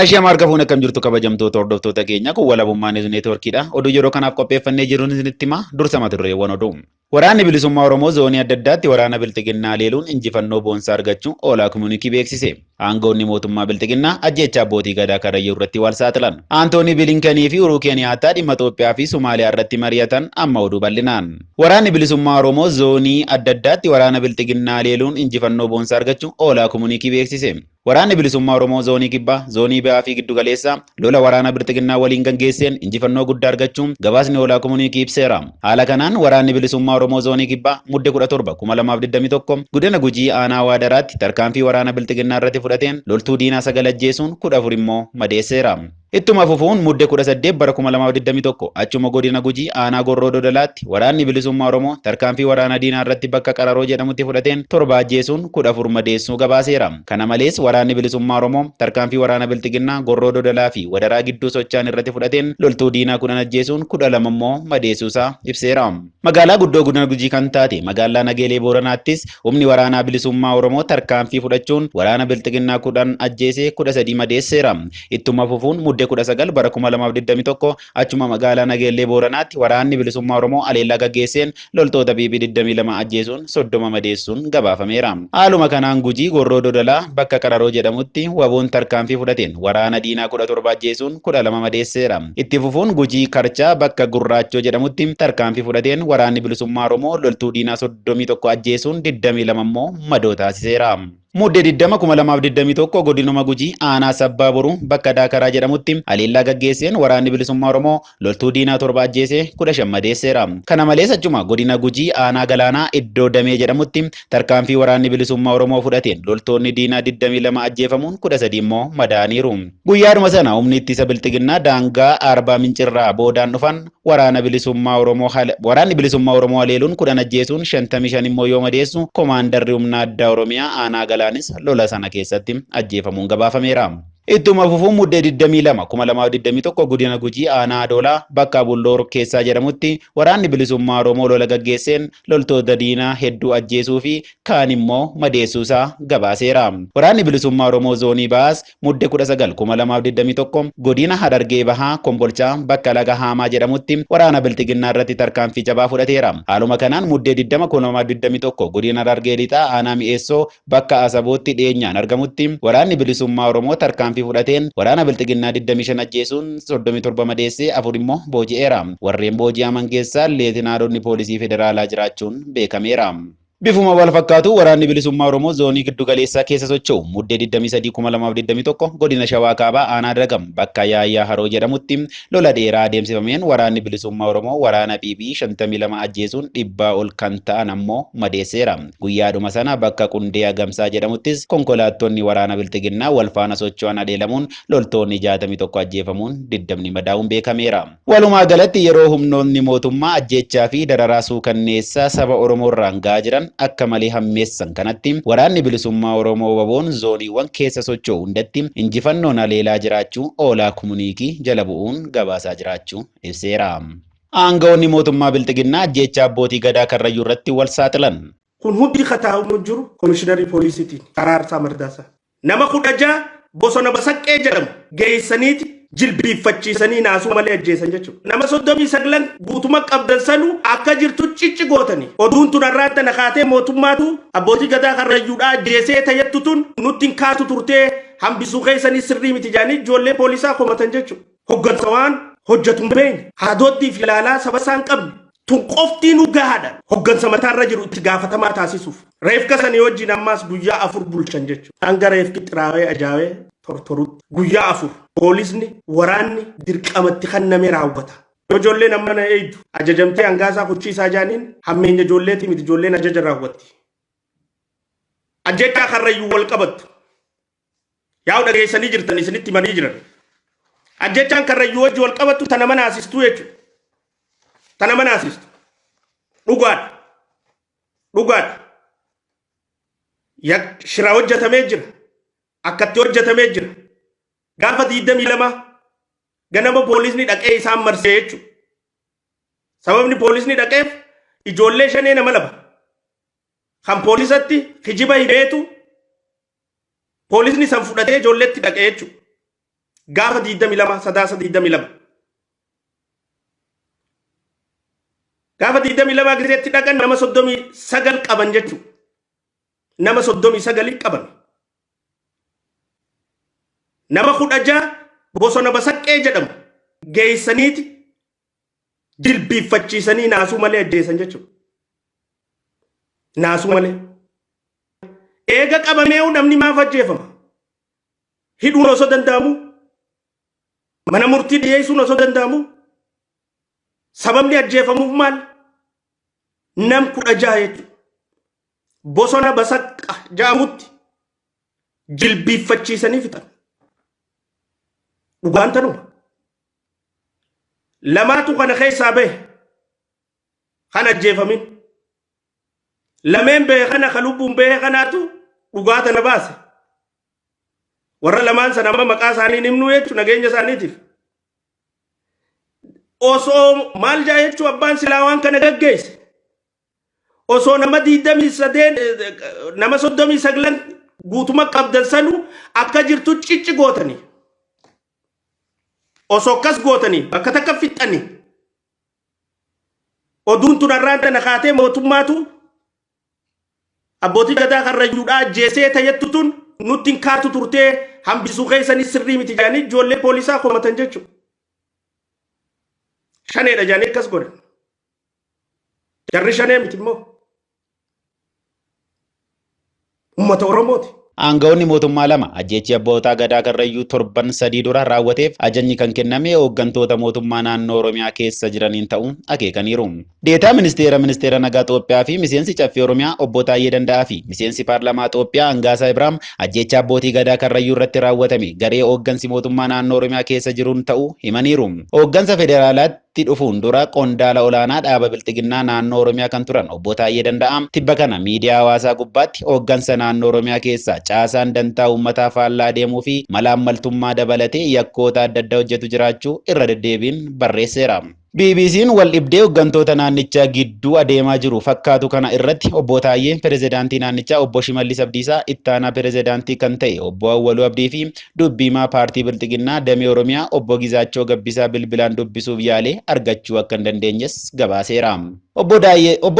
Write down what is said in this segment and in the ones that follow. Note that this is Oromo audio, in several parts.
Ashamaa harka fuune akkam jirtu kabajamtoota hordoftoota keenya kun walabummaa Niwus Neetwoorkiidha. Oduu yeroo kanaaf qopheeffannee jirru isinitti hima dursa mata dureewwan oduu. Waraanni Bilisummaa Oromoo zoonii adda addaatti waraana Bilxiginnaa haleeluun injifannoo boonsaa argachuu Oolaa Kumunikii beeksise. Aangawoonni mootummaa Bilxiginnaa ajjeechaa abbootii Gadaa Karrayyuu irratti wal saaxilan. Aantoonii Bilinkanii fi Uhuruu Keeniyaattaa dhimma Itoophiyaa fi Somaaliyaa irratti mari'atan amma oduu bal'inaan. Waraanni Bilisummaa Oromoo zoonii adda addaatti waraana Bilxiginnaa haleeluun injifannoo boonsaa argachuu Oolaa Kumunikii beeksise. Waraanni Bilisummaa Oromoo Zoonii Kibbaa, Zoonii Bahaa fi Giddugaleessaa lola waraana Bilxiginnaa waliin gaggeesseen injifannoo guddaa argachuu gabaasni Oolaa Komuniikii ibseera. Haala kanaan Waraanni Bilisummaa Oromoo Zoonii Kibbaa Mudde 17, 2021 Godina Gujii Aanaa Waadaraatti tarkaanfii waraana Bilxiginnaa irratti fudhateen loltuu diinaa 9 ajjeesuun 14 immoo madeesseera. Ittuma fufuun Mudde 18 bara 2021 achuma Godina Gujii Aanaa Gorroo Dodolaatti Waraanni Bilisummaa Oromoo tarkaanfii waraana diinaa irratti bakka Qararoo jedhamutti fudhateen 7 ajjeesuun 14 madeessuu gabaaseera. Kana malees Waraanni Bilisummaa Oromoo tarkaanfii waraana Bilxiginnaa Gorroo Dodolaa fi Wadaraa gidduu socho'an irratti fudhateen loltuu diinaa 10 ajjeesuun 12 immoo madeessuu isaa ibseera. Magaalaa guddoo Godina Gujii kan taate magaalaa Nageelee Booranaattis humni waraanaa bilisummaa Oromoo tarkaanfii fudhachuun waraana Bilxiginnaa 10 ajjeesee 13 madeesseera. Ittuma fufuun Mudde 19 bara 2021 achuma magaalaa Nageellee Booranaatti waraanni bilisummaa Oromoo haleellaa gaggeesseen loltoota PP 22 ajjeesuun 30 madeessuun gabaafameera. Haaluma kanaan Gujii Gorroo Dodolaa bakka Qararoo jedhamutti WBOn tarkaanfii fudhateen waraana diinaa 17 ajjeesuun 12 madeesseera. Itti fufuun Gujii Karchaa bakka Gurraachoo jedhamutti tarkaanfii fudhateen Waraanni Bilisummaa Oromoo loltuu diinaa 31 ajjeesuun 22 immoo madoo taasiseera. Mudde 20, 2021 Godinuma Gujii Aanaa Sabbaa Boruu bakka Daakaraa jedhamutti haleellaa gaggeesseen Waraanni Bilisummaa Oromoo loltuu diinaa 7 ajjeesee 15 madeesseera. Kana malees achuma Godina Gujii Aanaa Galaanaa iddoo Damee jedhamutti tarkaanfii Waraanni Bilisummaa Oromoo fudhateen loltoonni diinaa 22 ajjeefamuun 13 immoo madaa'aniiru. Guyyaadhuma sana humni ittisa Bilxiginnaa daangaa Aarbaa Mincirraa boodaan dhufan waraana bilisummaa Oromoo waraanni bilisummaa Oromoo haleeluun 10 ajjeesuun 55 immoo yoo madeessu komaandarri humna addaa Oromiyaa aanaa Galaanis lola sana keessatti ajjeefamuun gabaafameera. Ittuma fufuun Muddee 22, 2021 Godina Gujii Aanaa Adoolaa bakka Abulloo Rukkeessaa jedhamutti Waraanni Bilisummaa Oromoo lola gaggeesseen loltoota diinaa hedduu ajjeesuu fi kaan immoo madeessuu isaa gabaaseera. Waraanni Bilisummaa Oromoo Zoonii Bahaas Mudde 19, 2021 Godina Harargee Bahaa Kombolchaa bakka Laga Haamaa jedhamutti waraana Bilxiginnaa irratti tarkaanfii jabaa fudhateera. Haaluma kanaan Muddee 20, 2021 Godina Harargee Lixaa Aanaa Mi'eessoo bakka Asabootti dhiyeenyaan argamutti Waraanni Bilisummaa Oromoo tarkaanfii fudhateen waraana Bilxiginnaa 25 ajjeesuun 37 madeessee 4 immoo booji'eera. Warreen booji'aman keessaa leetinaalonni poolisii federaalaa jiraachuun beekameera. Bifuma wal fakkaatuun Waraanni Bilisummaa Oromoo Zoonii Giddu Galeessaa keessa socho'u Muddee 23, 2021 Godina Shawaa Kaabaa Aanaa Dagam bakka Yaayyaa Haroo jedhamutti Lola dheeraa adeemsifameen Waraanni Bilisummaa Oromoo waraana PP 52 ajjeesuun dhibbaa ol kan ta'an ammoo madeesseera. Guyyaadhuma sana bakka Qundee Agamsaa jedhamuttis konkolaattonni waraana Bilxiginnaa wal faana socho'an haleelamuun loltoonni 61 ajjeefamuun 20 madaa'uun beekameera. Walumaa galatti yeroo humnootni mootummaa ajjeechaa fi dararaa suukanneessaa saba Oromoorraan ga'aa jiran akka malee hammeessan kanatti Waraanni Bilisummaa Oromoo WBOn zooniiwwan keessa socho'u hundatti injifannoon haleelaa jiraachuu Oolaa Kumuniikii jala bu'uun gabaasaa jiraachuu ibseera. Aanga'oonni mootummaa Bilxiginnaa ajjeechaa abbootii Gadaa Karrayyuu irratti wal saaxilan. Kun hundi ka taa'amu jiru komishiinarii poolisiitiin Araarsaa Mardaasaa. Nama 16 bosona Basaqqee jedhamu geessaniiti jilbiiffachiisanii naasuu malee ajjeesan jechuudha. Nama 39 guutuma qabdan sanuu akka jirtu cicci gootanii. Oduun tun har'aan tana kaatee mootummaatu abbootii gadaa karrayyuudhaa ajjeesee tayyattu tun nutti hin kaatu turtee hambisuu keessanii sirrii miti jedhanii ijoollee poolisaa komatan jechuudha. Hoggansa waan hojjetu hin beekne haadooddii fi ilaalaa saba isaa hin qabne tun qoftiinuu gahaadha hoggansa mataarra jiru itti gaafatamaa taasisuuf. Reefka sanii wajjin ammaas guyyaa afur bulchan jechuudha. Hanga reefki xiraawee ajaawee tortorutti guyyaa afur poolisni waraanni dirqamatti kenname raawwata. Yoo ijoolleen amma na eeydu ajajamtee hangaasaa kuchiisaa jaaniin hammeenya ijoolleetii miti ijoolleen ajaja raawwatti. Ajjechaa karrayyuu wal qabattu. Yaa'u dhageessanii jirtan isinitti himanii jiran. Ajjechaan karrayyuu wajji wal qabattu tana manaasistuu jechuudha. Tana manaasistu. Dhugaadha. Dhugaadha. Shira hojjetamee jira. Akkatti hojjetamee jira. Gaafa 22 ganama poolisni dhaqee isaan marsee jechuudha. Sababni poolisni dhaqeef ijoollee shanee nama lama kan poolisatti kijiba himeetu poolisni san fudhatee ijoolleetti dhaqee jechuudha. Gaafa 22 Sadaasa 22. Gaafa 22 gizeetti dhaqan nama 39 qaban jechuudha. Nama 39 qaban. Nama 16 bosona Basaqqee jedhamu geessaniiti jilbiiffachiisanii naasuu malee ajjeesan jechuudha. Naasuu malee. Eega qabameewu namni maaf ajjeefama? Hidhuun osoo danda'amu, mana murtii dhiyeessuun osoo danda'amu, sababni ajjeefamuuf maal? Nam 16 jechuudha. Bosona Basaqqa jedhamutti jilbiiffachiisanii fixan. Dhugaan tanuma. Lamaatu kana keessaa bahe kan ajjeefamin. Lameen bahe kana ka lubbuun bahe kanaatu dhugaa tana baase. Warra lamaan sana amma maqaa isaanii hin himnu jechuun nageenya isaaniitiif. Osoo maal jaa jechuun abbaan silaa waan kana gaggeesse. Osoo nama 23 nama 39 guutuma qabdan sanu akka jirtu cicci gootanii. Osoo akkas gootanii bakka takka fixxanii. Oduun tun har'aan tana kaatee mootummaatu abbootii gadaa karrayyuudhaa ajjeesee tayyattu tun nutti hin kaatu turtee hambisuu keessanii sirrii miti jedhanii ijoollee poolisaa komatan jechuudha. Shaneedha jedhanii akkas godhan. Jarri shanee miti immoo. Uummata Oromooti. Aanga'oonni mootummaa lama ajjeechii abbootaa gadaa Karrayyuu torban 3 dura raawwateef ajajni kan kenname hooggantoota mootummaa naannoo Oromiyaa keessa jiraniin ta'uu akeekaniiru. Deetaa Ministeera Ministeera Nagaa Xoophiyaa fi miseensi Caffee Oromiyaa Obbo Taayyee Danda'aa fi miseensi Paarlamaa Xoophiyaa Angaasaa Ibraam ajjeechaa abbootii gadaa Karrayyuu irratti raawwatame garee hooggansi mootummaa naannoo Oromiyaa keessa jiruun ta'uu himaniiru. Hooggansa federaalaatti tti dhufuun dura qondaala olaanaa dhaaba Bilxiginnaa naannoo Oromiyaa kan turan Obbo Taayyee Danda'aa tibba kana miidiyaa hawaasaa gubbaatti hooggansa naannoo Oromiyaa keessaa caasaan dantaa uummataa faallaa deemuu fi malaammaltummaa dabalatee yakkoota adda addaa hojjetu jiraachuu irra deddeebiin barreesseera. BBC'n waldhibdee hoggantoota naannichaa gidduu adeemaa jiru fakkaatu kana irratti Obbo Taayyeen pirezidaantii naannichaa Obbo Shimallis Abdiisaa, ittaanaa pirezidaantii kan ta'e Obbo Awwaluu Abdii fi Dubbi-himaa Paartii Bilxiginnaa Damee Oromiyaa Obbo Gizaachoo Gabbisaa bilbilaan dubbisuuf yaalee argachuu akka hin dandeenyes gabaaseera. Obbo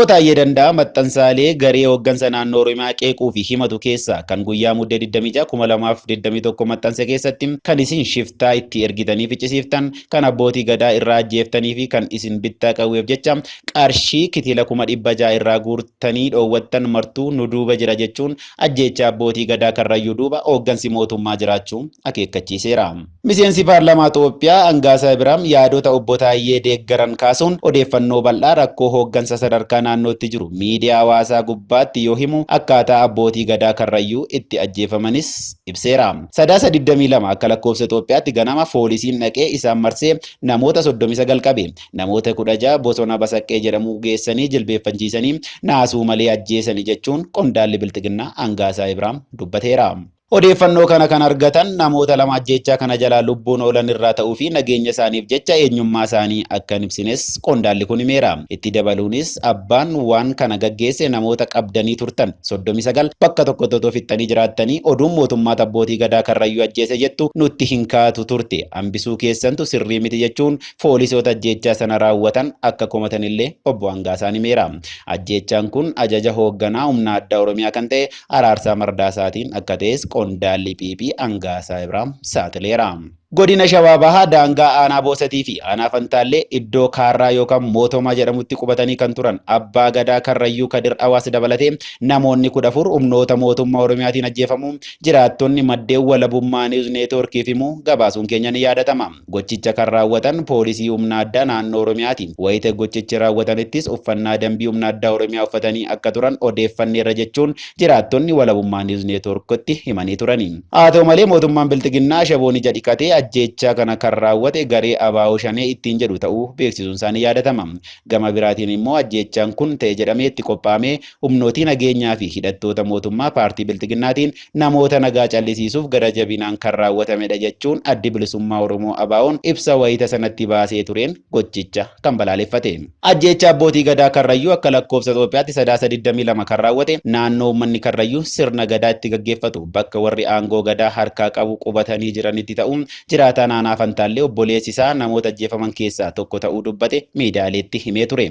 Taayyee Danda'aa maxxansaalee garee hooggansa naannoo Oromiyaa qeequu fi himatu keessaa kan guyyaa Muddee 26, 2021 maxxanse keessatti kan isin shiftaa itti ergitanii ficcisiiftan, kan abbootii Gadaa irraa ajjeeftanii fi kan isin bittaa qawweef jecha qarshii kitila 600,000 irraa guurtanii dhoowwattan martuu nu duuba jira jechuun Ajjeechaa abbootii Gadaa Karrayyuu duuba hooggansi mootummaa jiraachuu akeekkachiiseera. Miseensi Paarlamaa Xoophiyaa Angaasaa Ibiraam yaadota Obbo Taayyee deeggaran kaasuun odeeffannoo bal'aa rakkoo hooggansa sadarkaa naannootti jiru miidiyaa hawaasaa gubbaatti yoo himu akkaataa abbootii Gadaa Karrayyuu itti ajjeefamanis ibseera. Sadaasa 22 akka lakkoofsa Itoophiyaatti ganama foolisiin dhaqee isaan marsee namoota 39 qabe. Namoota 16 bosona Basaqqee jedhamu geessanii jilbeeffachiisanii naasuu malee ajjeesani jechuun qondaalli Bilxiginnaa Angaasaa Ibraam dubbateera. Odeeffannoo kana kan argatan namoota lama ajjeechaa kana jalaa lubbuun oolan irraa ta'uu fi nageenya isaaniif jecha eenyummaa isaanii akka hin ibsines qondaalli kun himeera. Itti dabaluunis abbaan waan kana gaggeesse namoota qabdanii turtan 39 bakka tokkotti otoo fixxanii jiraattanii oduun mootummaatu abbootii Gadaa Karrayyuu ajjeese jettu nutti hin kaatu turte hambisuu keessantu sirrii miti jechuun Foolisoota ajjeechaa sana raawwatan akka komatanillee Obbo Angaasaan himeera. Ajjeechaan kun ajaja hoogganaa humna addaa Oromiyaa kan ta'e Araarsaa Mardaasaatiin akka ta'es qondaalli PP Angaasaa Ibraam saaxileera. Godina Shawaa Bahaa daangaa aanaa Boosatii fi aanaa Fantaallee iddoo Kaarraa yookaan Mootomaa jedhamutti qubatanii kan turan Abbaa Gadaa Karrayyuu Kadir Awaas dabalatee namoonni 14 humnoota mootummaa Oromiyaatiin ajjeefamuu jiraattonni maddeen Walabummaa Niwuz Neetwoorkiif himuu gabaasuun keenya ni yaadatama. Gochicha kan raawwatan poolisii humna addaa naannoo Oromiyaati. Wayita gochichi raawwatamittis uffannaa dambii humna addaa Oromiyaa uffatanii akka turan odeeffanneerra jechuun jiraattonni Walabummaa News Network'tti himanii turani. Haa ta'u malee mootummaan Bilxiginnaa ashaboon ija dhiqatee ajjeechaa kana kan raawwate garee ABO Shanee ittiin jedhu ta'uu beeksisuun isaa ni yaadatama. Gama biraatiin immoo ajjeechaan kun ta'e jedhamee itti qophaa'amee humnootii nageenyaa fi hidhattoota mootummaa paartii Bilxiginnaatiin namoota nagaa callisiisuuf gara jabinaan kan raawwatamedha jechuun Addi Bilisummaa Oromoo ABOn ibsa wayita sanatti baasee tureen gochicha kan balaaleffate. Ajjeechaa Abbootii Gadaa Karrayyuu akka lakkoofsa Itoophiyaatti Sadaasa 22 kan raawwate naannoo uummanni Karrayyuu sirna Gadaa itti gaggeeffatu bakka warri aangoo Gadaa harkaa qabu qubatanii jiranitti ta'uu Jiraataan aanaa Fantaallee obboleessi isaa namoota ajjeefaman keessaa tokko ta'uu dubbate miidiyaaleetti himee ture.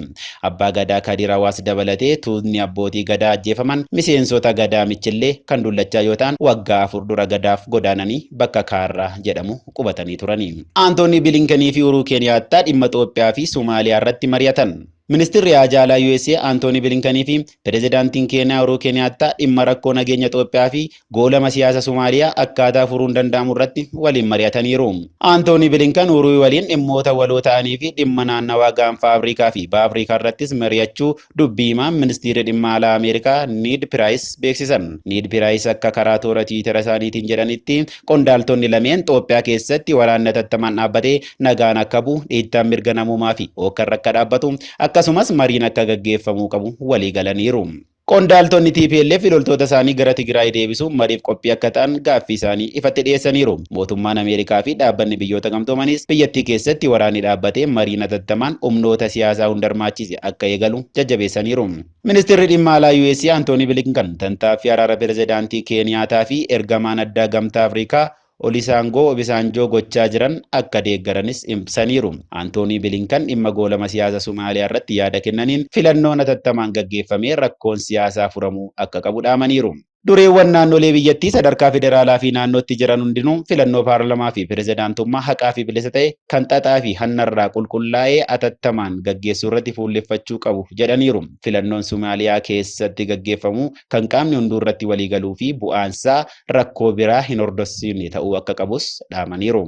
Abbaa Gadaa Kadir Hawaas dabalatee tuutni abbootii Gadaa ajjeefaman miseensota Gadaa Michillee kan dullachaa yoo ta'an waggaa 4 dura Gadaaf godaananii bakka Kaarraa jedhamu qubatanii turani. Aantoonii Bilinkanii fi Uhuruu Keeniyaattaa dhimma Xoophiyaa fi Somaaliyaa irratti mari'atan. Ministirri Haajaa Alaa usa Antoonii Bilinkanii fi Pirezidaantiin Keeniyaa Uhuruu Keeniyaattaa dhimma rakkoo nageenya Xoophiyaa fi goolama siyaasa Somaaliyaa akkaataa furuun danda'amu irratti waliin mari'ataniiru. Antoonii Bilinkan Uhuruu waliin dhimmoota waloo ta'anii fi dhimma naannawaa Gaanfa Afrikaa fi Baha Afrikaa irrattis mari'achuu dubbii himaan Ministeerri Dhimma Alaa Ameerikaa Niid Piraayis beeksisan. Niid Piraayis akka karaa toora Tiwiitara isaaniitiin jedhanitti qondaaltonni lameen Xoophiyaa keessatti waraanni hatattamaan dhaabbatee nagaan akka bu'u, dhiittaan mirga namoomaa fi hookkarri akka dhaabbatu akkasumas mariin akka gaggeeffamuu qabu walii galaniiru. Qondaaltonni tplf loltoota isaanii gara Tigraay deebisuun mariif qophii akka ta'an gaaffii isaanii ifatti dhiyeessaniiru. Mootummaan Ameerikaa fi Dhaabbanni Biyyoota Gamtoomaniis biyyattii keessatti waraanni dhaabbatee mariin hatattamaan humnoota siyaasaa hunda hirmaachise akka eegalu jajjabeessaniiru. Ministirri Dhimma Alaa US Antoonii Bilinkan tantaaffii araara Pirezidaantii Keeniyaataa fi ergamaan addaa Gamtaa Afrikaa Olisaangoo Obisaanjoo gochaa jiran akka deeggaranis ibsaniiru. Antoonii Bilinkan dhimma goolama siyaasa Somaaliyaa irratti yaada kennaniin filannoon hatattamaan gaggeeffamee rakkoon siyaasaa furamuu akka qabu dhaamaniiru. Dureewwan naannolee biyyattii sadarkaa federaalaa fi naannootti jiran hundinuu filannoo paarlamaa fi pirezidaantummaa haqaa fi bilisa ta'e kan xaxaa fi hannarraa qulqullaa'ee atattamaan gaggeessuurratti fuulleffachuu qabu jedhaniiru. Filannoon Somaaliyaa keessatti gaggeeffamu kan qaamni hunduu irratti waliigaluu fi bu'aansaa rakkoo biraa hin hordofsiifne ta'uu akka qabus dhaamaniiru.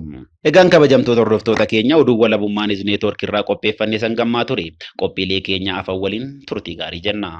Egaan kabajamtoota hordoftoota keenya oduun Walabummaa News Network irraa qopheeffanne san gammaa ture. Qophiilee keenya afan waliin turtii gaarii jenna.